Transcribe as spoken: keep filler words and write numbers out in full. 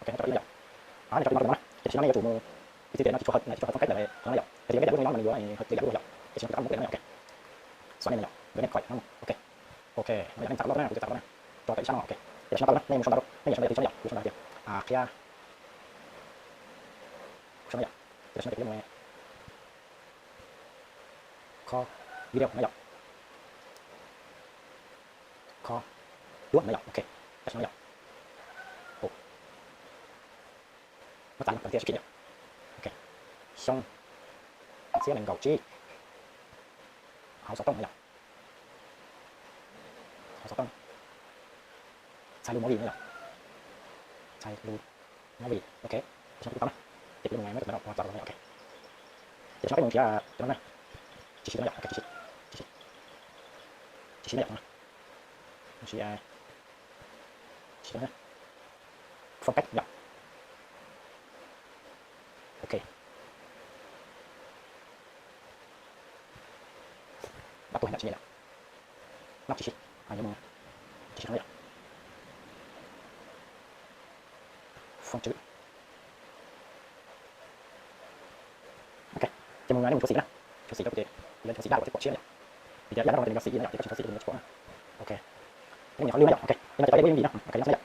Ok, no charo i na yag. A, no charo i na yag. Khe sina nai yo chumo. Iti te na kichu ha, na kichu ha phone kai na le, na yag. Khe sina nai yag, bo ni no ni yo, ai, ha, te yag, yag. Khe sina ta mo te na yag, ok. Sua nai na yag. Bo ni koi, na mo. Ok. Ok, na yag, na charo na, na charo na. Charo ta isa no, ok. Khe sina ta na, na mo sona ro, na mo sona yag, sona yag, sona yag. A, khe ya. Sona yag. Khe sina te mo. Kho, video na yag. Kho, duo na yag, ok. Khe sina na yag. O. Ma ta na, khe sina. Ok. Song. Sia nang gau chi. Hau sa tong na yag. Hau sa tong. Sai lu mo wi na yag. Sai lu. Nawi, ok. Khe sina ta na. Tip lu ngai ma ta na, wa ta na, ok. Khe sina ta mung kia, ta na. Chisi na yag, ok, chisi. Chisi. Chisi na yag, ta na. Chisi, eh. Chisi na. Phone kai yag. Ok. Ba tu hai na chini na. Nap chisi. Ayo mo. Chisi na yag. Phone chu. Ok. Khe mung nai mung chosi na. Chosi na, ok. Ila chosi na, ok, chosi na. Ila ya na, ok, chosi na. Ok. Ini ni kali na ya, ok. Ini ni kali ini na, ok, ya na ya.